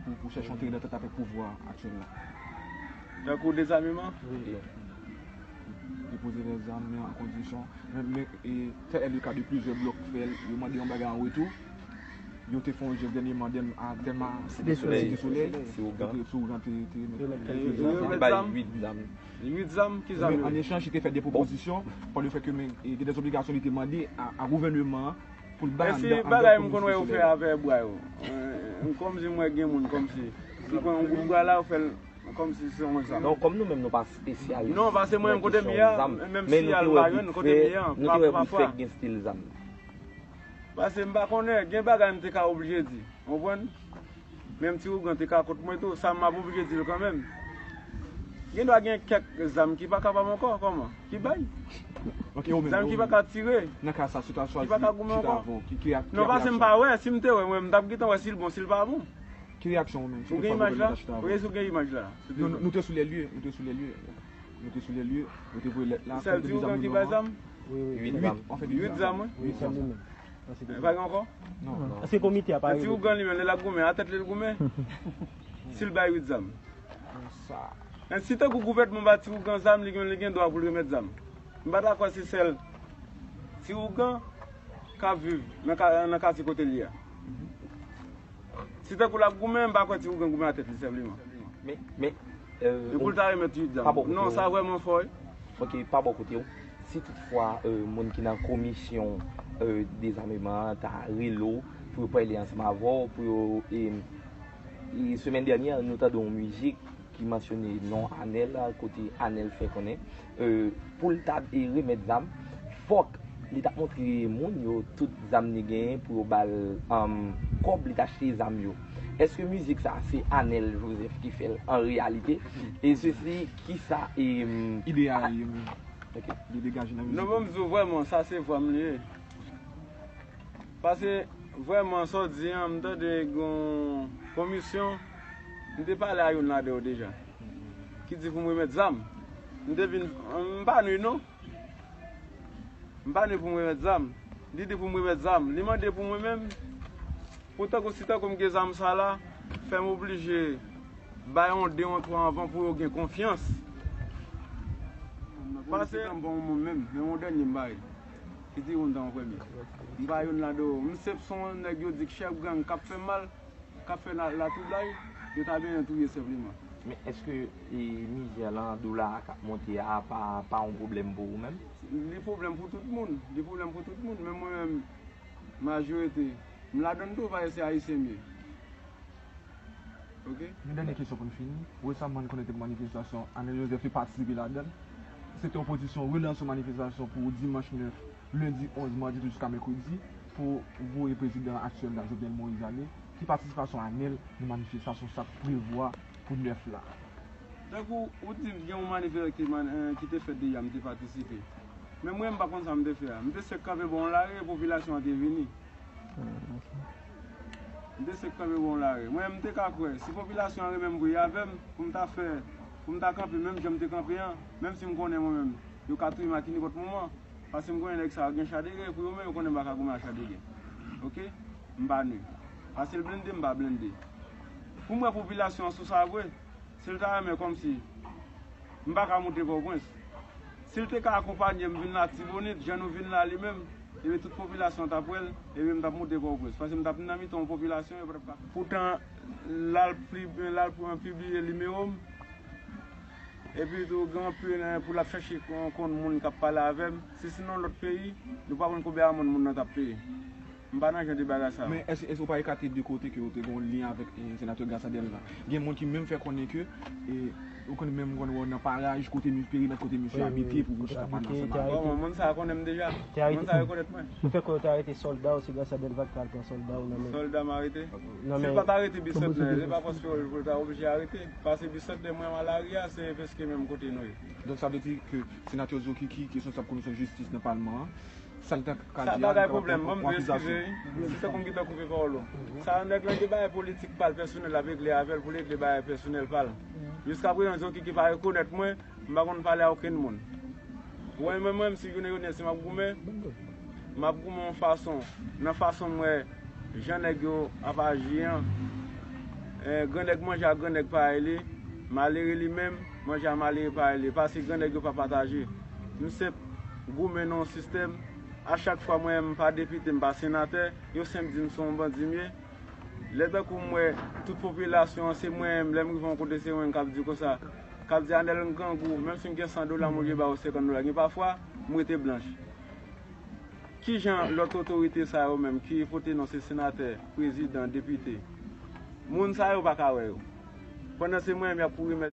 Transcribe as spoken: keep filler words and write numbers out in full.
Pou, pou chèche yon teren dantant avèk pouvwa aktyèl la. Tankou dezameman? Wi. Depoze lèzam, men an kondisyon. Men, men, e, tel est le cas de plizyè blòk frè, yo mande yon bagay an retou. Yo te fè yon jès dènyèman, dèn-, a, dènma Site Solèy. Site Solèy. Site Solèy. Site Solèy. Yo te, te remèt lèzam. Yo te bay uit zam. Uit zam, ki zam yo ye? An echanj, li te fè de pwopozisyon, pa le fè ke, men, e, gen de obligasyon li te mande a, a gouvènman an pou l bay anndan, anndan komin Site Solèy. E si bagay m konn wè yo fè avè bwa yo? E, kòmsi m wè gen moun kòmsi ki pran yon bout bwa la, yo fè l kòmsi se yon zam. Non, kòm nou menm nou pa espesyalis nan kesyon zam, men nou te wè bout fè, nou te wè bout fè gen stil zam. Paske m pa konnen, gen bagay m te ka oblije di, w konprann? Menm Ti Ougan te ka kont mwen tou, sa m ap oblije di l kanmenm. Gen dwa gen kèk zam ki pa kapab ankò, kòman? Ki bay. Zam ki pa ka tire, ki pa ka goumen ankò. Non, paske m pa wè, si m te wè, mwen, m t ap gentan wè si l bon, si l pa bon. Ki reyaksyon ou menm? Ou gen imaj la? Ou gen, ou gen imaj la? Nou, nou, nou te sou lè lye, nou te sou lè lye. Nou te sou lè lye, nou te voye lèt la, kòm te dezame nou an. Wi, wi. Uit zam? Anfen, uit zam, wi. Uit zam li menm. E pa gen ankò? Non. Èske komite a pa rele? Ti Ougan li menm, lè l ap goumen, a tèt li l goumen. Si l bay uit zam. Sa. Men si tankou gouvènman ba Ti Ougan zam, li gen, li gen dwa pou l remèt zam. M pa ta kwè se sèl Ti Ougan k ap viv nan ka-, nan katye kote l ye a. Si tankou l ap goumen, m pa kwè Ti Ougan goumen a tèt li senpleman. Men, men, e pou l ta remèt uit zam. Non, sa vrèman fò, wi. Ok, pa bò kote w. Si toutfwa, e, moun ki nan komisyon, e, dezameman an ta rele w pou yo pale ansanm avè w, pou yo, e, e semèn dènyè, nou tande yon mizik ki mansyone non Anèl, kote Anèl fè konnen, e, pou l ta, e, remèt zam, fòk li ta montre moun yo tout zam li genyen pou yo ba l, um, kòb li ta achte zam yo. Èske mizik sa a se Anèl Joseph ki fè l an reyalite? E sesi, kisa, e, um, ide a ye menm? Ok. Li degaje nan mizik la. Non, ban m di w vrèman, sa se vwa m li ye. Paske, vrèman, sa w di an, m tande gen yon komisyon, m te pale a youn ladan yo deja, ki di pou m remèt zam. M te vin, m pa nou non. M pa nou pou m remèt zam. Li di pou m remèt zam. Li mande pou mwen menm. Pou tankou, si tankou m gen zam sa la, fè m oblije bay yon de, yon twa anvan pou yo gen konfyans. Paske m pa yon moun menm, men yon dènye m bay. Ki di yon dan premye. M pa youn ladan yo. M se p son nèg yo di k chèf gang k ap fè mal, k ap fè la, latwoublay, yo ta benyen touye senpleman. Men èske, e, mizè lan, dola a k ap monte a pa, pa yon pwoblèm pou ou menm? Li pwoblèm pou tout moun. Li pwoblèm pou tout moun. Men mwen menm, majorite, m ladann tou, paske se ayisyen m ye. Ok. Yon dènye kesyon pou n fini. Resaman, n konnen te gen manifestasyon, Anèl Joseph te patisipe ladan l. Se te yon pozisyon relans yon manifestasyon pou dimanch nèf, lendi onz, madi douz jiska mèkredi, pou voye prezidan aktyèl la, Jovenel Moïse, ale. Ki patisipasyon Anèl nan manifestasyon sa k prevwa pou nèf la? Tankou ou di m gen yon manifestan ki man-, eh, ki te fèt deja, m te patisipe. Men mwen, m pa konn sa m te fè a. M te sèk kanpe bò yon lari, popilasyon an te vini. M te sèk kanpe bò yon lari. Mwen, m te ka kwè, si popilasyon an renmen m vre avè m, pou m ta fè, pou m ta kanpe menm jan m te kanpe an, menm si m konnen mwen menm, yo ka touye m ak ninpòt moman, paske m konnen nèg sa yo gen cha de gè, pou yo menm, yo konnen m pa ka goumen ak cha de gè. Ok? M pa nou. Paske l blende, m pa blende. Pou m wè popilasyon an sou sa vre, si l ta renmen kòmsi m pa ka moute Pòtoprens, si l te ka akonpanye m vin Latibonit, jan nou vin la li menm, ebyen tout popilasyon an t ap wè l, ebyen m t ap moute Pòtoprens. Paske m t ap nan mitan yon popilasyon, yo pa t ap ka. Poutan, l al pli-, l al pran pibliye nimewo m, epi tou gen anpil, eh, pou l ap chache kon-, konn moun k ap pale avè m. Si se nan lòt peyi, nou pa konn konbyen amàn moun nan t ap peye. M pa nan jan de bagay sa yo. Men èske, èske ou pa ekate de kote ke ou te gen yon lyen avèk, eh, senatè Gracia Delva? Gen moun ki menm fè konnen ke, eh, ou konn menm konn wè w nan paraj kote mi-, perimèt kote misye abite pou ou chita pale ansanm avè l. Bon, moun sa a konnen m deja. Moun sa a rekonèt mwen. Nou fè kwè yo te arete sòlda w, se Gracia Delva ki te al pran sòlda w nan men. Sòlda m arete? Si l pa t arete Bisantnè, se pa paske pou l ta oblije arete. Paske Bisantnè mwen a lari a, se prèske menm kote nou ye. Donk sa vle di ke senatè Zokiki, ki responsab komisyon jistis nan palman an, Sa l ta ka di a, li kapab pran kòm akizasyon. Se tankou m gentan koupe pawòl ou. Sa nèg lan gen bagay politik pa l pèsonèl l ap regle avè l pou l regle bagay pèsonèl pa l. Jiskaprezan, Zokiki pa rekonèt mwen, m pa konn pale a okenn moun. Ou wè, mwen menm, si jounen jodi a, si m ap goumen, m ap goumen yon fason, nan fason m wè jan nèg yo ap aji an, Eh, grannèg manje ak grannèg parèy li, malere li menm manje a malere parèy li, paske grannèg yo pa pataje. M senp goumen nan yon sistèm, a chak fwa mwen menm m pa depite, m pa senatè, yo senp di m se yon bandi m ye. Lè tankou m wè tout popilasyon an se mwen menm, lè m rive yon kote se mwen menm k ap di konsa, k ap di Anèl m grangou, menm si m gen san dola m oblije ba yo senkant dola, gen pafwa m rete blanch. Kijan lòt otorite sa yo menm ki pote non se senatè, prezidan, depite, moun sa yo pa ka wè yo. Pandan se mwen menm y ap kouri mèt